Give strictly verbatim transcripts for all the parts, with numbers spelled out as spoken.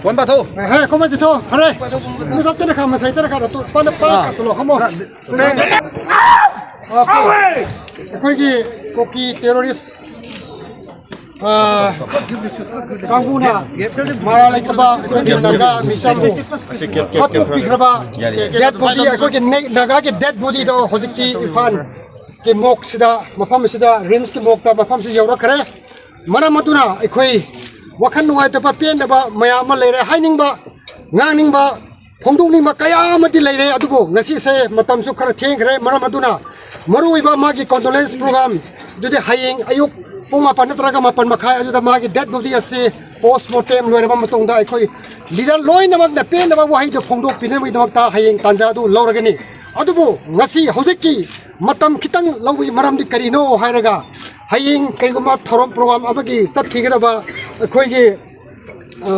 ꯄꯟꯕ ꯊꯣꯛ꯫ ꯍꯦ, ꯀꯃꯥꯏ ꯇꯧ? ꯍꯔꯦ꯫ ꯃꯤ ꯆꯠꯇꯅ ꯈꯥ, ꯃꯁꯥꯏ ꯇꯅ ꯈꯥ, ꯇꯨ, ꯄꯟ, ꯄꯟ, ꯑꯥ꯫ ꯇꯨ, ꯂꯣ, ꯈꯃꯣ꯫ ꯈꯔ, ꯑꯣꯀꯦ꯫ ꯑꯩꯈꯣꯏꯒꯤ ꯀꯨꯀꯤ ꯇꯦꯔꯣꯔꯤꯁ, ꯑꯥ, ꯀꯥꯡꯕꯨꯅ ꯃꯔꯥꯜ ꯂꯩꯇꯕ ꯑꯩꯈꯣꯏꯒꯤ ꯅꯥꯒꯥ ꯃꯤꯆꯝꯕꯨ ꯍꯥꯠꯇꯣꯛꯄꯤꯈ꯭ꯔꯕ ꯗꯦꯠ ꯕꯣꯗꯤ, ꯑꯩꯈꯣꯏꯒꯤ ꯅꯦ-, ꯅꯥꯒꯥꯒꯤ ꯗꯦꯠ ꯕꯣꯗꯤꯗꯣ ꯍꯧꯖꯤꯛꯇꯤ ꯏꯝꯐꯥꯜꯒꯤ ꯃꯣꯛꯁꯤꯗ, ꯃꯐꯝ ꯑꯁꯤꯗ, ꯔꯤꯝꯁꯀꯤ ꯃꯣꯛꯇ ꯃꯐꯝꯁꯤ ꯌꯧꯔꯛꯈ꯭ꯔꯦ꯫ ꯃꯔꯝ ꯑꯗꯨꯅ ꯑꯩꯈꯣꯏ ꯋꯥꯈꯜ ꯅꯨꯡꯉꯥꯏꯇꯕ, ꯄꯦꯟꯗꯕ ꯃꯌꯥꯝ ꯑꯃ ꯂꯩꯔꯦ꯫ ꯍꯥꯏꯅꯤꯡꯕ, ꯉꯥꯡꯅꯤꯡꯕ, ꯐꯣꯡꯗꯣꯛꯅꯤꯡꯕ ꯀꯌꯥ ꯑꯃꯗꯤ ꯂꯩꯔꯦ꯫ ꯑꯗꯨꯕꯨ ꯉꯁꯤꯁꯦ ꯃꯇꯝꯁꯨ ꯈꯔ ꯊꯦꯡꯈ꯭ꯔꯦ꯫ ꯃꯔꯝ ꯑꯗꯨꯅ ꯃꯔꯨꯑꯣꯏꯕ ꯃꯥꯒꯤ condolence program ꯑꯗꯨꯗꯤ ꯍꯌꯦꯡ ꯑꯌꯨꯛ ꯄꯨꯡ ꯃꯥꯄꯟ ꯅꯠꯇ꯭ꯔꯒ ꯃꯥꯄꯟ ꯃꯈꯥꯏ ꯑꯗꯨꯗ ꯃꯥꯒꯤ ꯗꯦꯠ ꯕꯣꯗꯤ ꯑꯁꯤ ꯄꯣꯁ ꯃꯣꯔꯇꯦꯝ ꯂꯣꯏꯔꯕ ꯃꯇꯨꯡꯗ ꯑꯩꯈꯣꯏ ꯂꯤꯗꯔ ꯂꯣꯏꯅꯃꯛꯅ ꯄꯦꯟꯅꯕ ꯋꯥꯍꯩꯗꯨ ꯐꯣꯡꯗꯣꯛꯄꯤꯅꯕꯒꯤꯗꯃꯛꯇ ꯍꯌꯦꯡ ꯇꯥꯟꯖꯥ ꯑꯗꯨ ꯂꯧꯔꯒꯅꯤ꯫ ꯑꯗꯨꯕꯨ ꯉꯁꯤ ꯍꯧꯖꯤꯛꯀꯤ ꯃꯇꯝ ꯈꯤꯇꯪ ꯂꯧꯕꯒꯤ ꯃꯔꯝꯗꯤ ꯀꯔꯤꯅꯣ ꯍꯥꯏꯔꯒ, ꯍꯌꯦꯡ ꯀꯩꯒꯨꯝꯕ ꯊꯧꯔꯝ ꯄ꯭ꯔꯣꯒ꯭ꯔꯥꯝ ꯑꯃꯒꯤ ꯆꯠꯈꯤꯒꯗꯕ ꯑꯩꯈꯣꯏꯒꯤ, ꯑ,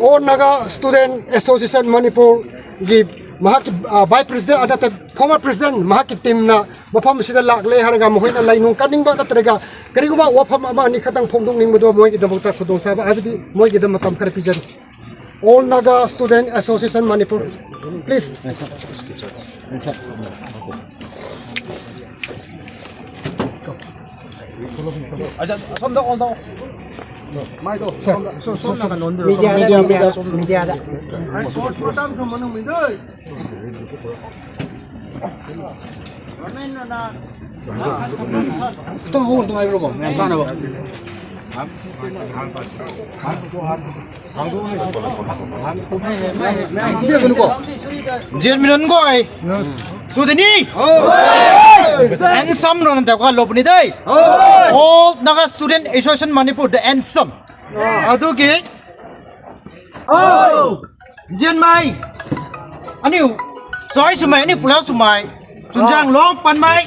All Naga Student Association ꯃꯅꯤꯄꯨꯔꯒꯤ ꯃꯍꯥꯛꯀꯤ, ꯑ, vice president, ꯑ, ꯅꯠꯇꯦ, former president, ꯃꯍꯥꯛꯀꯤ ꯇꯤꯝꯅ ꯃꯐꯝ ꯑꯁꯤꯗ ꯂꯥꯛꯂꯦ ꯍꯥꯏꯔꯒ ꯃꯈꯣꯏꯅ ꯂꯩ ꯅꯨꯡ ꯀꯠꯅꯤꯡꯕ ꯅꯠꯇ꯭ꯔꯒ ꯀꯔꯤꯒꯨꯝꯕ ꯋꯥꯐꯝ ꯑꯃ ꯑꯅꯤ ꯈꯛꯇꯪ ꯐꯣꯡꯗꯣꯛꯅꯤꯡꯕꯗꯣ ꯃꯣꯏꯒꯤꯗꯃꯛꯇ ꯈꯨꯗꯣꯡꯆꯥꯕ ꯍꯥꯏꯕꯗꯤ ꯃꯣꯏꯒꯤꯗ ꯃꯇꯝ ꯈꯔ ꯄꯤꯖꯔꯤ꯫ All Naga Student Association Manipur, please. ꯑꯁꯣꯝꯗ ꯑꯣꯟ ꯇꯧ꯫ ꯃꯥꯏꯗꯣ ꯁꯣꯝꯗ, ꯁꯣꯝ ꯅꯥꯀꯟ ꯑꯣꯟꯕꯤꯔꯣ꯫ ꯃꯤꯗꯤꯌꯥꯗ, ꯃꯤꯗꯤꯌꯥ, ꯃꯤꯗꯤꯌꯥ, ꯃꯤꯗꯤꯌꯥꯗ꯫ ꯈꯤꯇꯪ ꯍꯧꯅ ꯉꯥꯏꯕꯤꯔꯣꯀꯣ, ꯃꯌꯥꯝ ꯇꯥꯅꯕ꯫ ꯖꯦꯟꯃꯤꯔꯟ ꯒꯣꯏ꯫ ꯁꯨꯗꯅꯤ꯫ ꯑꯦꯟꯁꯝ ꯔꯣꯅꯟ ꯇꯧꯀ ꯂꯣꯄꯅꯤ ꯗꯥꯏ꯫ All Naga Student Association Manipur, the ꯑꯦꯟꯁꯝ꯫ ꯑꯗꯨꯒꯤ ꯖꯦꯟꯃꯥꯏ꯫ ꯑꯅꯤꯎ ꯆꯣꯏ ꯁꯨꯃꯥꯏ, ꯑꯅꯤꯎ ꯄꯨꯂꯞ ꯁꯨꯃꯥꯏ꯫ ꯇꯨꯟꯖꯥꯡ ꯂꯣꯡ ꯄꯟꯃꯥꯏ꯫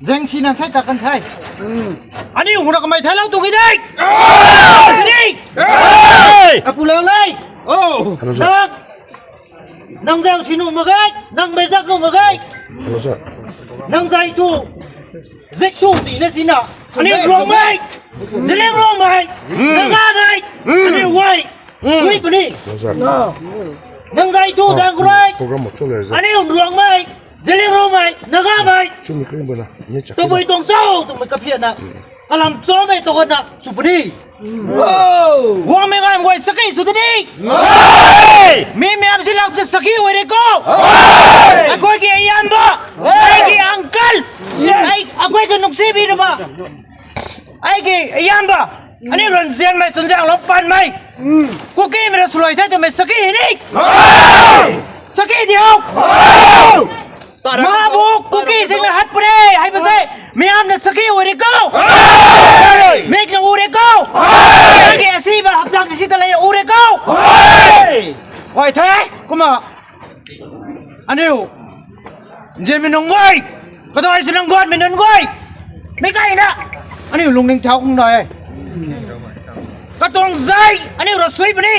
ꯖꯦꯡꯁꯤ ꯅꯟꯁꯥꯏ ꯇꯥꯀꯟ ꯊꯥꯏ꯫ ꯑꯅꯤꯎ ꯍꯨꯔꯛ ꯃꯥꯏ ꯊꯥꯏ ꯂꯥꯎ ꯇꯨꯒꯤ ꯗꯥꯏ꯫ ꯑꯄꯨ ꯂꯥꯎ ꯂꯥꯏ꯫ ꯅꯪ ꯅꯪ ꯖꯥꯎ ꯁꯤꯅꯨ ꯃꯒꯥꯏ, ꯅꯪ ꯃꯩꯖꯥꯛ ꯅꯨ ꯃꯒꯥꯏ꯫ ꯅꯪ ꯖꯥꯏ ꯇꯨ, ꯖꯦꯛ ꯇꯨ ꯇꯤꯅ ꯁꯤꯅ꯫ ꯑꯅꯤ ꯔꯣꯃꯥꯏ, ꯖꯦꯂꯦꯛ ꯔꯣꯃꯥꯏ, ꯅꯪ ꯉꯥ ꯃꯥꯏ, ꯑꯅꯤ ꯋꯥꯏ꯫ ꯁꯨꯏꯕꯅꯤ꯫ ꯅꯪꯖꯥꯏ ꯇꯨ ꯖꯥꯡꯒ꯭ꯔꯣꯏ꯫ Program ꯑꯃ ꯆꯠꯂꯦ꯫ ꯑꯅꯤ ꯑꯍꯨꯝ ꯔꯣꯡꯃꯩ, ꯖꯦꯂꯤꯡꯔꯣꯡꯃꯩ, ꯅꯥꯒꯥꯃꯩ꯫ ꯆꯨꯝꯃꯤ ꯀꯔꯤꯝꯕꯅ ꯅꯦ ꯆꯠꯈꯤꯕ꯫ ꯇꯕꯨꯏ ꯇꯣꯡꯆꯧ ꯇꯨꯃꯩ ꯀꯐꯤꯌꯥꯅ꯫ ꯀꯂꯝ ꯆꯣꯃꯩ ꯇꯣꯒꯅ ꯁꯨꯕꯅꯤ꯫ ꯋꯥꯃꯩ ꯉꯥꯏ ꯃꯈꯣꯏ ꯁꯈꯤ ꯁꯨꯗꯅꯤ꯫ ꯃꯤ ꯃꯌꯥꯝꯁꯤ ꯂꯥꯛꯄꯁꯦ ꯁꯈꯤ ꯑꯣꯏꯔꯦꯀꯣ꯫ ꯑꯩꯈꯣꯏꯒꯤ ꯏꯌꯥꯝꯕ, ꯑꯩꯒꯤ uncle, ꯑꯩ, ꯑꯩꯈꯣꯏꯒꯤ ꯅꯨꯡꯁꯤꯕꯤꯔꯕ ꯑꯩꯒꯤ ꯏꯌꯥꯝꯕ ꯑꯅꯤ ꯔꯟꯖꯦꯟꯃꯩ ꯆꯨꯟꯖꯥꯡꯂꯣꯝ ꯄꯥꯟꯃꯩ ꯀꯨꯀꯤ ꯃꯤꯔ ꯁꯨꯂꯣꯏ ꯊꯥꯏ ꯇꯨꯃꯩ ꯁꯈꯤ ꯍꯤꯅꯤ꯫ ꯁꯈꯤ ꯗꯤꯌꯣ꯫ ꯃꯥꯕꯨ ꯀꯨꯀꯤꯁꯤꯡꯅ ꯍꯥꯠꯄꯅꯦ ꯍꯥꯏꯕꯁꯦ ꯃꯤꯌꯥꯝꯅ ꯁꯈꯤ ꯑꯣꯏꯔꯦꯀꯣ꯫ ꯃꯤꯠꯅ ꯎꯔꯦꯀꯣ꯫ ꯃꯥꯒꯤ ꯑꯁꯤꯕ ꯍꯛꯆꯥꯡꯁꯤ ꯁꯤꯗ ꯂꯩꯔ ꯎꯔꯦꯀꯣ꯫ ꯍꯣꯏ ꯊꯦ꯫ ꯀꯨꯃꯥ ꯑꯅꯤꯌꯨ ꯖꯦꯃꯤꯅꯨꯡꯒꯣꯏ꯫ ꯀꯗꯥꯏꯁꯤ ꯅꯪꯒꯣꯏ ꯃꯤꯅꯨꯡꯒꯣꯏ꯫ ꯃꯤꯀꯥꯏꯅ ꯑꯅꯤꯌꯨ ꯂꯨꯡꯅꯤꯡ ꯊꯥꯎ ꯈꯨꯡꯅꯥꯏ꯫ ꯀꯇꯣꯡꯖꯥꯏ ꯑꯅꯤꯌꯨ ꯔꯁꯨꯏꯕꯅꯤ꯫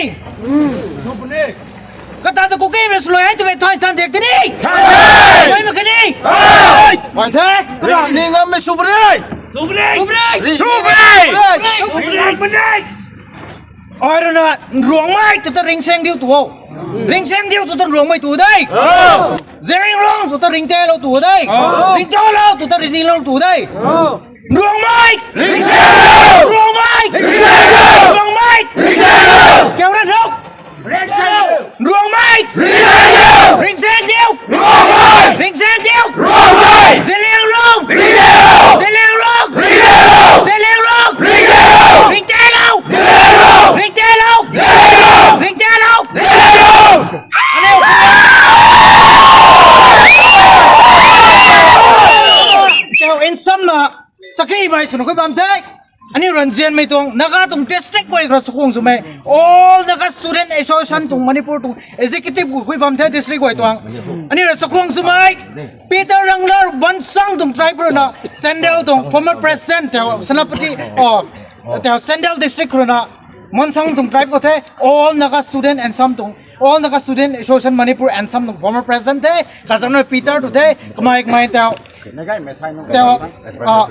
ꯀꯇꯥꯗ ꯀꯨꯀꯤ ꯃꯤꯔꯁꯨ ꯂꯣꯏ ꯍꯥꯏ ꯇꯨꯃꯦ ꯊꯥꯏ ꯊꯥꯟ ꯗꯦꯛꯇꯅꯤ꯫ ꯂꯣꯏ ꯃꯈꯅꯤ꯫ ꯋꯥꯏꯊꯦ꯫ ꯅꯤꯡꯉꯝꯃꯤ ꯁꯨꯕ꯭ꯔꯦ꯫ ꯁꯨꯕ꯭ꯔꯦ꯫ ꯁꯨꯕ꯭ꯔꯦ꯫ ꯑꯣꯏꯔꯅ ꯔꯣꯡꯃꯩ ꯇꯨꯇ ꯔꯤꯡꯁꯦꯡ ꯗꯤꯎ ꯇꯨꯋꯣ꯫ ꯔꯤꯡꯁꯦꯡ ꯗꯤꯎ ꯇꯨꯇ ꯔꯣꯡꯃꯩ ꯇꯨꯗꯩ꯫ ꯖꯦꯡ ꯔꯣꯡ ꯇꯨꯇ ꯔꯤꯡꯇꯦ ꯂꯣ ꯇꯨꯗꯩ꯫ ꯔꯤꯡꯇꯣ ꯂꯣ ꯇꯨꯇ ꯔꯤꯖꯤꯡ ꯂꯣ ꯇꯨꯗꯩ꯫ ꯔꯣꯡꯃꯩ! ꯔꯤꯡꯁꯦꯡ ꯗꯤꯎ! ꯔꯣꯡꯃꯩ! ꯔꯤꯡꯁꯦꯡ ꯗꯤꯎ! ꯔꯣꯡꯃꯩ! ꯔꯤꯡꯁꯦꯡ ꯗꯤꯎ! ꯀꯦꯎꯔ ꯅꯣ! ꯔꯣꯡꯃꯩ! ꯔꯤꯡꯁꯦꯡ ꯗꯤꯎ! ꯔꯤꯡꯁꯦꯡ ꯗꯤꯎ! ꯔꯣꯡꯃꯩ! ꯔꯤꯡꯁꯦꯡ ꯗꯤꯎ! ꯔꯣꯡꯃꯩ! ꯖꯦꯂꯦꯡꯔꯣꯡ! ꯔꯤꯡꯁꯦꯡ ꯗꯤꯎ! ꯖꯦꯂꯦꯡꯔꯣꯡ! ꯔꯤꯡꯁꯦꯡ ꯗꯤꯎ! ꯖꯦꯂꯦꯡꯔꯣꯡ! ꯔꯤꯡꯁꯦꯡ ꯗꯤꯎ! ꯔꯤꯡꯇꯦꯂꯣ! ꯖꯦꯂꯦꯡꯔꯣꯡ! ꯔꯤꯡꯇꯦꯂꯣ! ꯔꯤꯡꯁꯦꯡ ꯗꯤꯎ! ꯔꯤꯡꯇꯦꯂꯣ! ꯖꯦꯂꯦꯡꯔꯣꯡ! ꯏꯟꯁꯝꯃ ꯁꯈꯤ ꯃꯥꯏ ꯁꯨꯅ ꯈꯣꯏ ꯄꯥꯝꯊꯩ꯫ ꯑꯅꯤ ꯔꯟꯖꯦꯟ ꯃꯩꯇꯣꯡ ꯅꯥꯒꯥ ꯇꯨꯡ district ꯑꯣꯏꯈ꯭ꯔ ꯁꯈꯣꯡꯁꯨ ꯃꯩ all Naga student association ꯇꯨꯡ ꯃꯅꯤꯄꯨꯔ ꯇꯨꯡ executive ꯈꯣꯏ ꯄꯥꯝꯊꯩ district ꯑꯣꯏ ꯇꯣꯡ ꯑꯅꯤ ꯔ ꯁꯈꯣꯡꯁꯨ ꯃꯩ ꯄꯤꯇꯔ ꯔꯪꯂꯔ ꯕꯟꯁꯥꯡ ꯇꯨꯡ tribe ꯔꯅ ꯁꯦꯟꯗꯦꯜ ꯇꯨꯡ former president ꯇꯦ ꯁꯦꯅꯥꯄꯇꯤ ꯑꯣ ꯇꯦ ꯁꯦꯟꯗꯦꯜ district ꯔꯅ ꯃꯟꯁꯥꯡ ꯇꯨꯡ tribe ꯀꯣ ꯊꯦ all Naga student and some ꯇꯨꯡ All Naga Student Association Manipur and some former president थे, ꯀꯖꯛꯅꯣꯏ ꯄꯤꯇꯔ ꯇꯨ थे, ꯀꯃꯥꯏ ꯀꯃꯥꯏ ꯇꯧ? ꯇꯧ, ꯑ,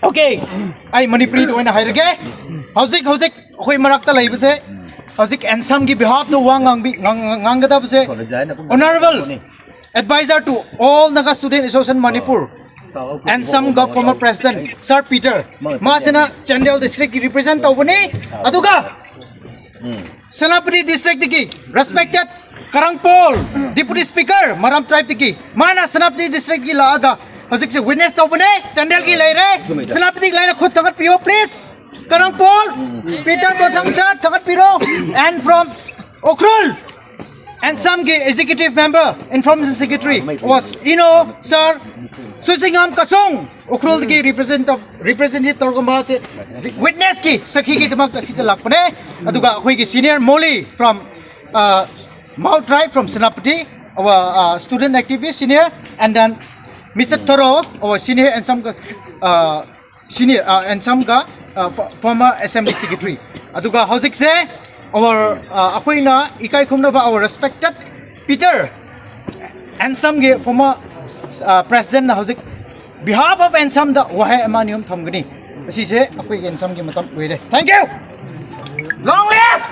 okay, ꯑꯩ ꯃꯅꯤꯄꯨꯔꯤꯗ ꯑꯣꯏꯅ ꯍꯥꯏꯔꯒꯦ꯫ ꯍꯧꯖꯤꯛ, ꯍꯧꯖꯤꯛ ꯑꯩꯈꯣꯏ ꯃꯔꯛꯇ ꯂꯩꯕꯁꯦ, ꯍꯧꯖꯤꯛ ꯑꯦꯟꯁꯝꯒꯤ ꯕꯤꯍꯥꯐꯇ ꯋꯥ ꯉꯥꯡꯕꯤ ꯉꯥꯡ- ꯉꯥꯡꯒꯗꯕꯁꯦ, Honorable Advisor to all Naga Student Association Manipur, ꯑꯦꯟꯁꯝꯒ former President Sir Peter, ꯃꯥꯁꯤꯅ Chandel Districtꯀꯤ represent ꯇꯧꯕꯅꯤ꯫ ꯑꯗꯨꯒ ꯁꯦꯅꯥꯄꯇꯤ Districtꯇꯒꯤ respected ꯀꯔꯪꯄꯣꯜ Deputy Speaker ꯃꯔꯥꯝ Tribeꯇꯒꯤ, ꯃꯥꯅ ꯁꯦꯅꯥꯄꯇꯤ Districtꯀꯤ ꯂꯥꯛꯑꯒ ꯍꯧꯖꯤꯛꯁꯦ witness ꯇꯧꯕꯅꯦ꯫ ꯆꯥꯟꯗꯦꯜꯒꯤ ꯂꯩꯔꯦ, ꯁꯦꯅꯥꯄꯇꯤꯒꯤ ꯂꯩꯔꯦ, ꯈꯨꯠ ꯊꯥꯡꯒꯠꯄꯤꯌꯣ please꯫ Karangpol Peter Botham sir ꯊꯥꯡꯒꯠꯄꯤꯔꯣ꯫ And from Ukhrul, ꯑꯦꯟꯁꯝꯒꯤ Executive Member, Information Secretary was Ino sir, ꯁꯨꯖꯤꯉꯥꯝ ꯀꯁꯨꯡ, ꯎꯈ꯭ꯔꯨꯜꯗꯒꯤ represent of- representative ꯇꯧꯔꯒ ꯃꯥꯁꯦ witnessꯀꯤ ꯁꯈꯤꯒꯤꯗꯃꯛꯇ ꯁꯤꯗ ꯂꯥꯛꯄꯅꯦ꯫ ꯑꯗꯨꯒ ꯑꯩꯈꯣꯏꯒꯤ senior Moli from, uh, Mao tribe from Senapati, our, uh, student activist senior, and then Mister Thoro, our senior and some, uh, senior, uh, and some ga, uh, fo- former assembly secretary. ꯑꯗꯨꯒ ꯍꯧꯖꯤꯛꯁꯦ our, uh, ꯑꯩꯈꯣꯏꯅ ꯏꯀꯥꯏ ꯈꯨꯝꯅꯕ our respected Peter, ꯑꯦꯟꯁꯝꯒꯤ former, uh, presidentꯅ ꯍꯧꯖꯤꯛ behalf of ꯑꯦꯟꯁꯝꯗ ꯋꯥꯍꯩ ꯑꯃ ꯑꯅꯤ ꯑꯍꯨꯝ ꯊꯝꯒꯅꯤ꯫ ꯑꯁꯤꯁꯦ ꯑꯩꯈꯣꯏꯒꯤ ꯑꯦꯟꯁꯝꯒꯤ ꯃꯇꯝ ꯂꯣꯏꯔꯦ꯫ Thank you. Long live!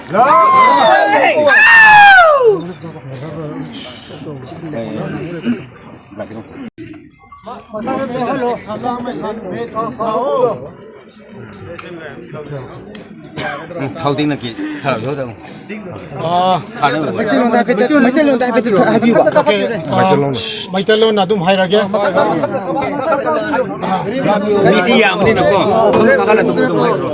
ꯊꯧꯗꯤꯡꯅꯀꯤ ꯁꯥꯔꯕꯤꯍꯧꯗ꯫ ꯃꯩꯇꯩꯂꯣꯟꯗ ꯍꯥꯏꯐꯦꯠꯇ ꯃꯩꯇꯩꯂꯣꯟꯗ ꯍꯥꯏꯐꯦꯠꯇ ꯍꯥꯏꯕꯤꯌꯨꯕ꯫ ꯃꯩꯇꯩꯂꯣꯟ ꯑꯗꯨꯝ ꯍꯥꯏꯔꯒꯦ꯫ ꯃꯤꯁꯤ ꯌꯥꯝꯕꯅꯤꯅꯀꯣ ꯑꯗꯨꯝ ꯀꯥꯈꯠꯂ ꯑꯗꯨꯝ ꯑꯗꯨꯝ ꯍꯥꯏꯔꯣ꯫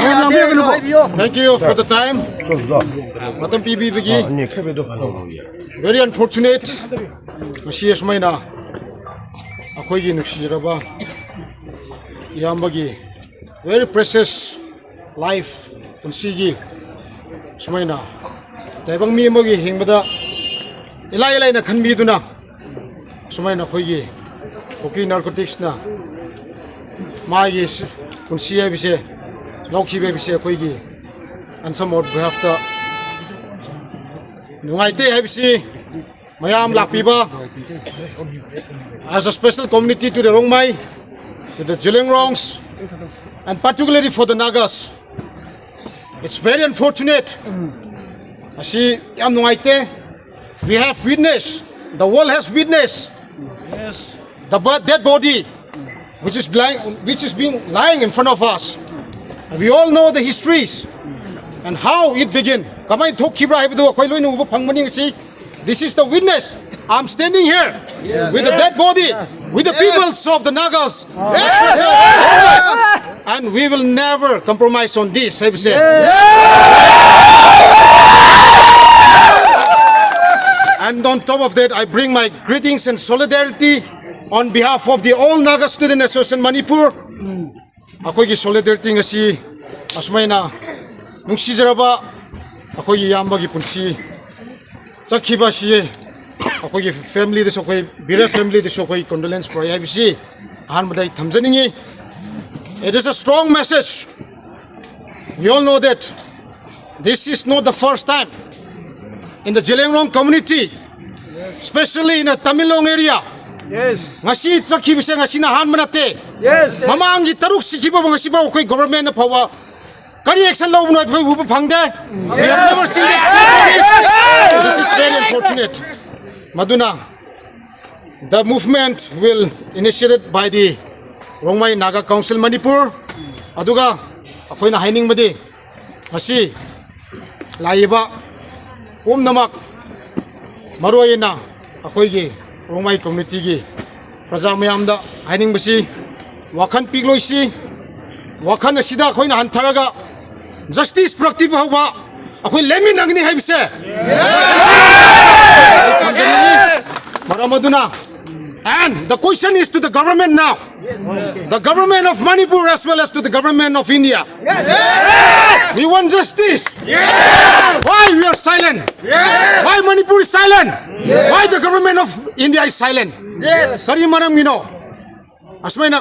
Thank you for the time. ꯃꯇꯝ ꯄꯤꯕꯤꯕꯒꯤ꯫ Very unfortunate. ꯉꯁꯤ ꯑꯁꯨꯃꯥꯏꯅ ꯑꯩꯈꯣꯏꯒꯤ ꯅꯨꯡꯁꯤꯖꯔꯕ ꯏꯌꯥꯝꯕꯒꯤ very precious life, ꯄꯨꯟꯁꯤꯒꯤ ꯁꯨꯃꯥꯏꯅ ꯇꯥꯏꯕꯪ ꯃꯤ ꯑꯃꯒꯤ ꯍꯤꯡꯕꯗ ꯏꯂꯥꯏ ꯂꯥꯏꯅ ꯈꯟꯕꯤꯗꯨꯅ ꯁꯨꯃꯥꯏꯅ ꯑꯩꯈꯣꯏꯒꯤ ꯀꯨꯀꯤ ꯅꯥꯔꯀꯣꯇꯤꯛꯁꯅ ꯃꯥꯒꯤ ꯁ- ꯄꯨꯟꯁꯤ ꯍꯥꯏꯕꯁꯦ ꯂꯧꯈꯤꯕ ꯍꯥꯏꯕꯁꯦ ꯑꯩꯈꯣꯏꯒꯤ ꯑꯦꯟꯁꯝ ꯑꯣꯟ ꯕꯤꯍꯥꯐꯇ ꯅꯨꯡꯉꯥꯏꯇꯦ ꯍꯥꯏꯕꯁꯤ ꯃꯌꯥꯝ ꯂꯥꯛꯄꯤꯕ, as a special community to the Rongmei, to the Zeliangrongs, and particularly for the Nagas. It's very unfortunate. ꯑꯁꯤ ꯌꯥꯝ ꯅꯨꯡꯉꯥꯏꯇꯦ. We have witnessed, the world has witnessed the bo- dead body which is, lying, which is being lying in front of us. And we all know the histories and how it began. ꯀꯃꯥꯏꯅ ꯊꯣꯛꯈꯤꯕ꯭ꯔꯥ ꯍꯥꯏꯕꯗꯨ ꯑꯩꯈꯣꯏ ꯂꯣꯏꯅ ꯎꯕ ꯐꯪꯕꯅꯤ ꯉꯁꯤ. This is the witness. I'm standing here with the dead body, with the peoples of the Nagas, and we will never compromise on this. ꯍꯥꯏꯕꯁꯦ. And on top of that, I bring my greetings and solidarity on behalf of the All Naga Student Association Manipur. ꯑꯩꯈꯣꯏꯒꯤ solidarity ꯉꯁꯤ ꯑꯁꯨꯃꯥꯏꯅ ꯅꯨꯡꯁꯤꯖꯔꯕ ꯑꯩꯈꯣꯏꯒꯤ ꯏꯌꯥꯝꯕꯒꯤ ꯄꯨꯟꯁꯤ ꯆꯠꯈꯤꯕ ꯑꯁꯤ ꯑꯩꯈꯣꯏꯒꯤ familyꯗꯁꯨ, ꯑꯩꯈꯣꯏ ꯕꯤꯔꯦ familyꯗꯁꯨ ꯑꯩꯈꯣꯏ condolence ꯄꯨꯔꯛꯏ ꯍꯥꯏꯕꯁꯤ ꯑꯍꯥꯟꯕꯗ ꯑꯩ ꯊꯝꯖꯅꯤꯡꯉꯤ. It is a strong message. We all know that this is not the first time in the Zeliangrong community, especially in the Tamenglong area. Yes. ꯉꯁꯤ ꯆꯠꯈꯤꯕꯁꯦ ꯉꯁꯤꯅ ꯑꯍꯥꯟꯕ ꯅꯠꯇꯦ. Yes. ꯃꯃꯥꯡꯒꯤ ꯇꯔꯨꯛ ꯁꯤꯈꯤꯕ ꯉꯁꯤꯐꯥꯎ ꯑꯩꯈꯣꯏ governmentꯅ ꯐꯥꯎꯕ ꯀꯔꯤ action ꯂꯧꯕꯅꯣ ꯑꯩꯈꯣꯏ ꯎꯕ ꯐꯪꯗꯦ. We have never seen that. This is very unfortunate. ꯃꯗꯨꯅ the movement will initiated by the Rongmei Naga Council Manipur. ꯑꯗꯨꯒ ꯑꯩꯈꯣꯏꯅ ꯍꯥꯏꯅꯤꯡꯕꯗꯤ ꯉꯁꯤ ꯂꯥꯛꯏꯕ ꯄꯨꯝꯅꯃꯛ, ꯃꯔꯨꯑꯣꯏꯅ ꯑꯩꯈꯣꯏꯒꯤ ꯔꯣꯡꯃꯩ communityꯒꯤ ꯄ꯭ꯔꯖꯥ ꯃꯌꯥꯝꯗ ꯍꯥꯏꯅꯤꯡꯕꯁꯤ, ꯋꯥꯈꯜ ꯄꯤꯛꯂꯣꯏꯁꯤ, ꯋꯥꯈꯜ ꯑꯁꯤꯗ ꯑꯩꯈꯣꯏꯅ ꯍꯟꯊꯔꯒ justice ꯄꯨꯔꯛꯇ꯭ꯔꯤꯕ ꯐꯥꯎꯕ ꯑꯩꯈꯣꯏ ꯂꯦꯞꯃꯤꯟꯅꯒꯅꯤ ꯍꯥꯏꯕꯁꯦ ꯊꯝꯖꯅꯤꯡꯉꯤ꯫ ꯃꯔꯝ ꯑꯗꯨꯅ, and the question is to the government now, the government of Manipur as well as to the government of India. We want justice. Why we are silent? Why Manipur is silent? Why the government of India is silent? ꯀꯔꯤ ꯃꯔꯝꯒꯤꯅꯣ? ꯑꯁꯨꯃꯥꯏꯅ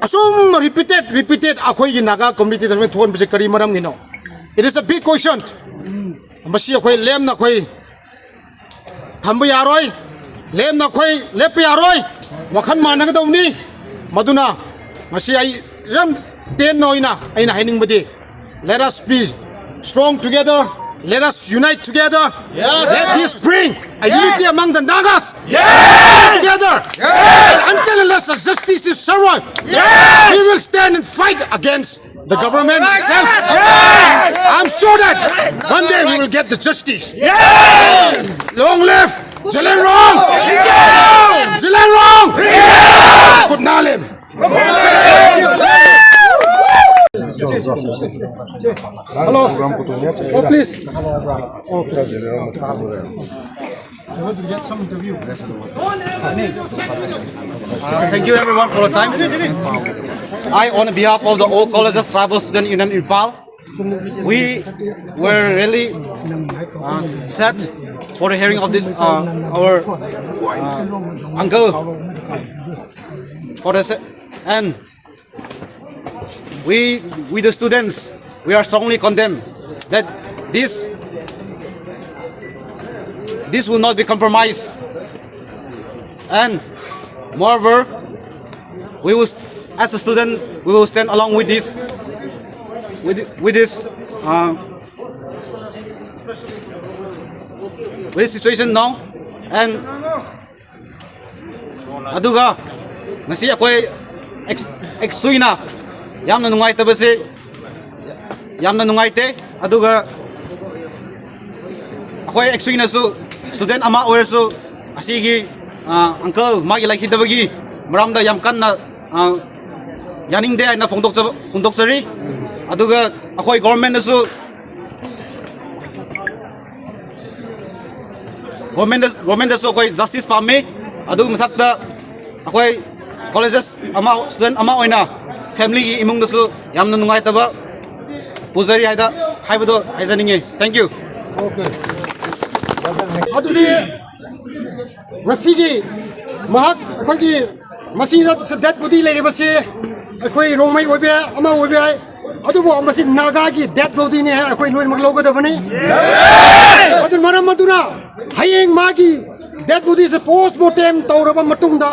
ꯑꯁꯨꯝ repeated, repeated ꯑꯩꯈꯣꯏꯒꯤ Naga communityꯗ ꯑꯁꯨꯃꯥꯏꯅ ꯊꯣꯛꯍꯟꯕꯁꯦ ꯀꯔꯤ ꯃꯔꯝꯒꯤꯅꯣ? It is a big question. ꯃꯁꯤ ꯑꯩꯈꯣꯏ ꯂꯦꯝꯅ ꯑꯩꯈꯣꯏ ꯊꯝꯕ ꯌꯥꯔꯣꯏ, ꯂꯦꯝꯅ ꯑꯩꯈꯣꯏ ꯂꯦꯞꯄ ꯌꯥꯔꯣꯏ, ꯋꯥꯈꯜ ꯃꯥꯟꯅꯒꯗꯧꯕꯅꯤ꯫ ꯃꯗꯨꯅ ꯉꯁꯤ ꯑꯩ ꯌꯥꯝ ꯇꯦꯟꯅ ꯑꯣꯏꯅ ꯑꯩꯅ ꯍꯥꯏꯅꯤꯡꯕꯗꯤ, let us be strong together, let us unite together, let this bring a unity among the Nagas together. And until unless the justice is served, we will stand and fight against the government itself. I'm sure that one day we will get the justice. Long live Zeliangrong! Zeliangrong! Kutnalim! Hello. Oh, please. Uh, thank you everyone for your time. I, on behalf of the All Colleges Tribal Student Union Imphal, we were really uh, sad for the hearing of this uh, our uh, uncle for the se- and we we the students, we are strongly condemned that this this will not be compromised. And moreover, we will, as a student, we will stand along with this, with, with this, uh, with this situation now. And ꯑꯗꯨꯒ ꯉꯁꯤ ꯑꯩꯈꯣꯏ ꯑꯦꯛꯁꯨꯏꯅ ꯌꯥꯝꯅ ꯅꯨꯡꯉꯥꯏꯇꯕꯁꯦ, ꯌꯥꯝꯅ ꯅꯨꯡꯉꯥꯏꯇꯦ꯫ ꯑꯗꯨꯒ ꯑꯩꯈꯣꯏ ꯑꯦꯛꯁꯨꯏꯅꯁꯨ, student ꯑꯃ ꯑꯣꯏꯔꯁꯨ, ꯑꯁꯤꯒꯤ ꯑꯪꯀꯜ ꯃꯥꯒꯤ ꯂꯩꯈꯤꯗꯕꯒꯤ ꯃꯔꯝꯗ ꯌꯥꯝ ꯀꯟꯅ ꯌꯥꯅꯤꯡꯗꯦ ꯍꯥꯏꯅ ꯐꯣꯡꯗꯣꯛꯆꯕ ꯐꯣꯡꯗꯣꯛꯆꯔꯤ꯫ ꯑꯗꯨꯒ ꯑꯩꯈꯣꯏ ꯒꯣꯔꯃꯦꯟꯗꯁꯨ, ꯒꯣꯔꯃꯦꯟꯗ ꯒꯣꯔꯃꯦꯟꯗꯁꯨ ꯑꯩꯈꯣꯏ ꯖꯁꯇꯤꯁ ꯄꯥꯝꯃꯤ꯫ ꯑꯗꯨꯒꯤ ꯃꯊꯛꯇ ꯑꯩꯈꯣꯏ ꯀꯣꯂꯦꯖꯦꯁ ꯑꯃ, ꯁ꯭ꯇꯨꯗꯦꯟ ꯑꯃ ꯑꯣꯏꯅ ꯐꯦꯃꯤꯂꯤꯒꯤ ꯏꯃꯨꯡꯗꯁꯨ ꯌꯥꯝꯅ ꯅꯨꯡꯉꯥꯏꯇꯕ ꯄꯨꯖꯔꯤ ꯍꯥꯏꯗ ꯍꯥꯏꯕꯗꯣ ꯍꯥꯏꯖꯅꯤꯡꯉꯤ꯫ Thank you. ꯑꯗꯨꯗꯤ ꯉꯁꯤꯒꯤ ꯃꯍꯥꯛ ꯑꯩꯈꯣꯏꯒꯤ ꯃꯁꯤꯗ ꯗꯦꯠ ꯕꯣꯗꯤ ꯂꯩꯔꯤꯕꯁꯤ ꯑꯩꯈꯣꯏ ꯔꯣꯡꯃꯩ ꯑꯣꯏꯕ ꯌꯥꯏ, ꯑꯃ ꯑꯣꯏꯕ ꯌꯥꯏ, ꯑꯗꯨꯕꯨ ꯃꯁꯤ ꯅꯥꯒꯥꯒꯤ ꯗꯦꯠ ꯕꯣꯗꯤꯅꯤ ꯍꯥꯏ ꯑꯩꯈꯣꯏ ꯂꯣꯏꯅꯃꯛ ꯂꯧꯒꯗꯕꯅꯤ꯫ ꯑꯗꯨꯅ ꯃꯔꯝ ꯑꯗꯨꯅ ꯍꯌꯦꯡ ꯃꯥꯒꯤ ꯗꯦꯠ ꯕꯣꯗꯤꯁꯦ ꯄꯣꯁ ꯃꯣꯔꯇꯦꯝ ꯇꯧꯔꯕ ꯃꯇꯨꯡꯗ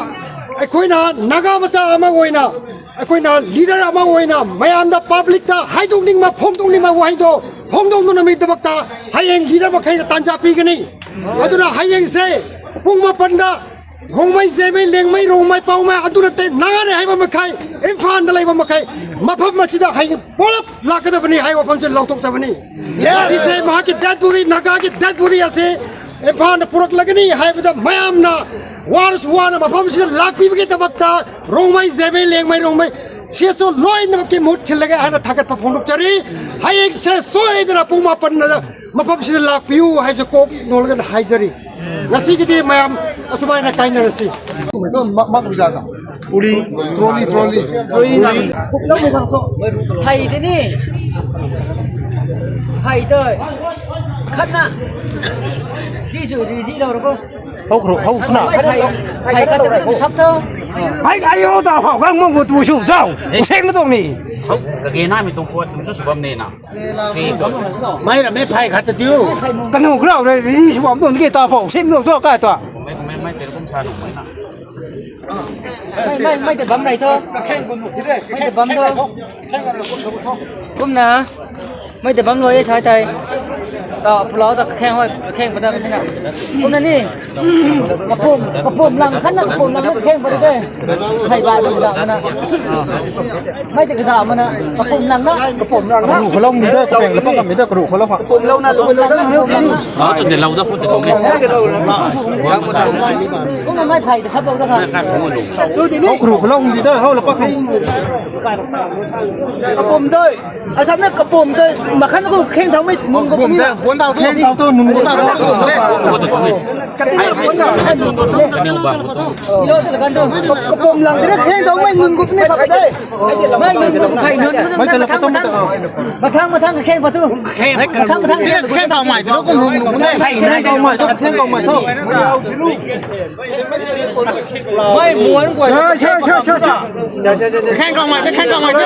ꯑꯩꯈꯣꯏꯅ ꯅꯥꯒꯥ ꯃꯆꯥ ꯑꯃ ꯑꯣꯏꯅ, ꯑꯩꯈꯣꯏꯅ ꯂꯤꯗꯔ ꯑꯃ ꯑꯣꯏꯅ ꯃꯌꯥꯝꯗ, ꯄꯕ꯭ꯂꯤꯛꯇ ꯍꯥꯏꯗꯣꯛꯅꯤꯡꯕ, ꯐꯣꯡꯗꯣꯛꯅꯤꯡꯕ ꯋꯥꯍꯩꯗꯣ ꯐꯣꯡꯗꯣꯛꯅꯕꯒꯤꯗꯃꯛꯇ ꯍꯌꯦꯡ ꯂꯤꯗꯔ ꯃꯈꯩꯗ ꯇꯥꯟꯖꯥ ꯄꯤꯒꯅꯤ꯫ ꯑꯗꯨꯅ ꯍꯌꯦꯡꯁꯦ ꯄꯨꯡ ꯃꯥꯄꯟꯗ ꯔꯣꯡꯃꯩ, ꯖꯦꯃꯩ, ꯂꯦꯡꯃꯩ, ꯔꯣꯡꯃꯩ, ꯄꯥꯎꯃꯩ, ꯑꯗꯨ ꯅꯠꯇꯦ, ꯅꯥꯒꯥꯅꯦ ꯍꯥꯏꯕ ꯃꯈꯩ, ꯏꯝꯐꯥꯜꯗ ꯂꯩꯕ ꯃꯈꯩ, ꯃꯐꯝ ꯑꯁꯤꯗ ꯍꯌꯦꯡ ꯄꯨꯂꯞ ꯂꯥꯛꯀꯗꯕꯅꯤ ꯍꯥꯏꯕ ꯋꯥꯐꯝꯁꯦ ꯂꯥꯎꯊꯣꯛꯆꯕꯅꯤ꯫ ꯃꯁꯤꯁꯦ ꯃꯍꯥꯛꯀꯤ ꯗꯦꯗ ꯕꯣꯗꯤ, ꯅꯥꯒꯥꯒꯤ ꯗꯦꯗ ꯕꯣꯗꯤ ꯑꯁꯤ ꯏꯝꯐꯥꯜꯗ ꯄꯨꯔꯛꯂꯒꯅꯤ ꯍꯥꯏꯕꯗ ꯃꯌꯥꯝꯅ ꯋꯥꯔꯁꯨ ꯋꯥꯅ ꯃꯐꯝꯁꯤꯗ ꯂꯥꯛꯄꯤꯕꯒꯤꯗꯃꯛꯇ ꯔꯣꯡꯃꯩ, ꯖꯦꯃꯩ, ꯂꯦꯡꯃꯩ, ꯔꯣꯡꯃꯩ, ꯁꯤ ꯑꯦꯁ ꯑꯣ ꯂꯣꯏꯅꯃꯛꯀꯤ ꯃꯍꯨꯠ ꯁꯤꯜꯂꯒ ꯑꯩꯅ ꯊꯥꯒꯠꯄ ꯐꯣꯡꯗꯣꯛꯆꯔꯤ꯫ ꯍꯌꯦꯡꯁꯦ ꯁꯣꯏꯗꯅ ꯄꯨꯡ ꯃꯥꯄꯟꯗ ꯃꯐꯝꯁꯤꯗ ꯂꯥꯛꯄꯤꯌꯨ ꯍꯥꯏꯕꯁꯦ ꯀꯣꯛ ꯅꯣꯜꯂꯒ ꯍꯥꯏꯖꯔꯤ꯫ ꯉꯁꯤꯒꯤꯗꯤ ꯃꯌꯥꯝ ꯑꯁꯨꯃꯥꯏꯅ ꯀꯥꯏꯅꯔꯁꯤ꯫ ꯃꯥ-, ꯃꯥ ꯎꯖꯥꯒ꯫ ꯎꯔꯤ꯫ Trolley, trolley. ꯇ꯭ꯔꯣꯂꯤ ꯅꯪ꯫ ꯐꯩꯗꯅꯤ꯫ ꯐꯩꯗꯣꯏ꯫ ꯈꯠꯅ꯫ ꯖꯤꯁꯨ ꯔꯤꯖꯤ ꯂꯧꯔꯕꯣ? ꯍꯧꯈ꯭ꯔꯣ, ꯍꯧꯈ꯭ꯔꯣ꯫ ꯐꯩ, ꯐꯩ ꯀꯠꯇꯕ ꯁꯛꯇꯣ꯫ ꯍꯥꯏ, ꯑꯌꯣ, ꯇꯥ ꯐꯥꯎ, ꯒꯥꯡ ꯃꯣꯡ ꯇꯨ ꯁꯨ ꯖꯥꯎ꯫ ꯎꯁꯦꯡ ꯃꯇꯣꯡꯅꯤ꯫ ꯍꯧ, ꯀꯒꯦ ꯅꯥꯃꯤ ꯇꯣꯡ ꯄꯣꯠ ꯊꯨꯝꯁꯨ ꯁꯨꯕꯝꯅꯦꯅ꯫ ꯃꯥꯏꯔꯝꯃꯦ ꯐꯥꯏ ꯈꯠꯇ ꯇꯤꯌꯨ꯫ ꯀꯅꯨ ꯒ꯭ꯔꯥꯎ ꯔꯦ ꯔꯤ ꯁꯨ ꯕꯝ ꯗꯣꯟ ꯒꯦ ꯇꯥ ꯐꯥꯎ ꯁꯦꯝ ꯂꯣ ꯖꯣ ꯀꯥ ꯇꯣ꯫ ꯃꯥꯏ, ꯃꯥꯏ, ꯃꯥꯏ ꯇ ꯕꯝ ꯔꯥꯏ ꯇꯣ꯫ ꯃꯥꯏ ꯇ ꯕꯝ ꯗꯣ꯫ ꯀꯨꯝꯅ ꯃꯥꯏ ꯇ ꯕꯝ ꯂꯣ ꯌꯦ ꯁꯥꯏ ꯇꯥꯏ꯫ ꯇ ꯄꯨꯂꯥꯎ ꯇ ꯈꯦꯡ ꯍꯣꯏ ꯈꯦꯡ ꯄꯗ ꯀꯃꯤꯅ꯫ ꯀꯨꯝꯅ ꯅꯤ꯫ ꯀꯄꯣꯝ, ꯀꯄꯣꯝ ꯂꯥꯡ ꯈꯟꯅ ꯀꯄꯣꯝ ꯂꯥꯡ ꯈꯦꯡ ꯄꯗ ꯗꯦ꯫ ꯍꯥꯏ ꯕꯥ ꯗ ꯖꯥ ꯃꯅ꯫ ꯃꯥꯏ ꯇ ꯖꯥ ꯃꯅ ꯀꯄꯣꯝ ꯂꯥꯡ ꯅ꯫ ꯀꯄꯣꯝ ꯂꯥꯡ ꯅ꯫ ꯀꯔꯨ ꯈꯨꯂꯧꯅꯤꯗ, ꯀꯄꯦꯡ ꯂꯨꯄꯥ ꯉꯝꯃꯤꯗ, ꯀꯔꯨ ꯈꯨꯂꯧ꯫ ꯀꯄꯣꯝ ꯂꯧꯅ ꯂꯨ ꯂꯧꯅ ꯂꯨ꯫ ꯑ, ꯇꯨ ꯅꯦ ꯂꯧꯗ ꯄꯣꯠ ꯇꯧꯅꯦ꯫ ꯀꯨꯝꯅ ꯃꯥꯏ ꯐꯥꯏꯗ ꯁꯞ ꯂꯧꯗ ꯈꯥ꯫ ꯀꯔꯨ ꯈꯨꯂꯧꯅꯤꯗ, ꯍꯧ ꯂꯨꯄꯥ ꯈꯥꯏ꯫ ꯀꯄꯣꯝꯗꯣꯏ꯫ ꯑꯁꯝꯅ ꯀꯄꯣꯝꯗꯣꯏ꯫ ꯃꯈꯟ ꯀꯣ ꯈꯦꯡ ꯊꯥꯎ ꯃꯩ ꯅꯨꯡ ꯀꯣ ꯀꯄꯣꯝꯗ ꯕꯣꯟ ꯇꯥꯎ ꯊꯣꯡ꯫ ꯈꯦꯡ ꯊꯥꯎ ꯇꯣ ꯅꯨꯡ ꯕꯣꯟ ꯇꯥꯎ ꯊꯣꯡ꯫ ꯀꯇꯤꯅ ꯕꯣꯟ ꯇꯥꯎ꯫ ꯀꯤꯂꯣ ꯗ ꯂꯒꯟꯗꯣ꯫ ꯀꯄꯣꯝ ꯂꯥꯡꯗ꯭ꯔꯦ ꯈꯦꯡ ꯊꯥꯎ ꯃꯩ ꯅꯨꯡ ꯀꯣ ꯅꯦ ꯁꯥꯀꯗꯦ꯫ ꯃꯩ ꯅꯨꯡ ꯀꯣ ꯈꯥꯏ ꯅꯨꯡ ꯅꯨꯡ ꯃꯊꯪ ꯃꯊꯪ꯫ ꯃꯊꯪ ꯃꯊꯪ ꯈꯦꯡ ꯐꯠꯇꯨ꯫ ꯃꯊꯪ ꯃꯊꯪ ꯈꯦꯡ ꯐꯠꯇꯨ꯫ ꯈꯦꯡ ꯊꯥꯎ ꯃꯥꯏꯗꯨꯅ ꯀꯣ ꯅꯨꯡ ꯅꯨꯡ ꯅꯦ꯫ ꯈꯦꯡ ꯊꯥꯎ ꯃꯥꯏꯗꯨ ꯈꯦꯡ ꯊꯥꯎ ꯃꯥꯏꯗꯨ꯫ ꯃꯣꯏ ꯃꯣꯏ ꯀꯣꯏ꯫ ꯁꯦ, ꯁꯦ, ꯁꯦ, ꯁꯦ, ꯁꯦ꯫ ꯈꯦꯡ ꯀꯥꯎ ꯃꯥꯏ ꯇꯦ, ꯈꯦꯡ ꯀꯥꯎ ꯃꯥꯏ ꯇꯦ꯫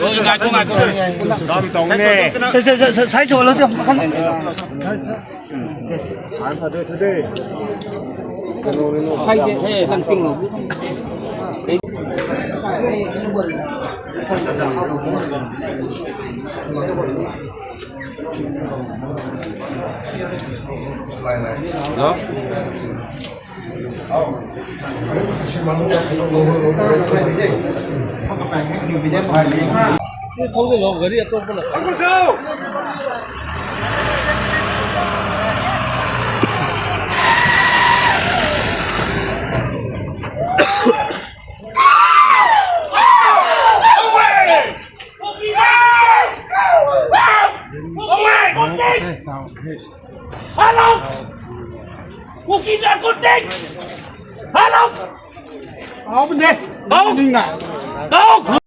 ꯉꯥꯏꯈꯣ, ꯉꯥꯏꯈꯣ꯫ ꯀꯝ ꯇꯧꯅꯦ? ꯁꯦ, ꯁꯦ, ꯁꯦ, ꯁꯦ, ꯁꯥꯏ ꯆꯣꯜꯂꯣ, ꯃꯈꯜ꯫ ꯐꯔꯦ, ꯐꯔꯦ, ꯐꯔꯦ꯫ ꯍꯦ, ꯅꯪ ꯇꯤꯡꯉꯣ꯫ ꯍꯜꯂꯣ꯫ ꯁꯤ ꯊꯧꯖꯤꯜꯂꯣ, ꯒꯥꯔꯤ ꯑꯇꯣꯞꯄꯅ꯫ Hello! Kuki narcotic! Hello! Kau benda. Kau. Kau.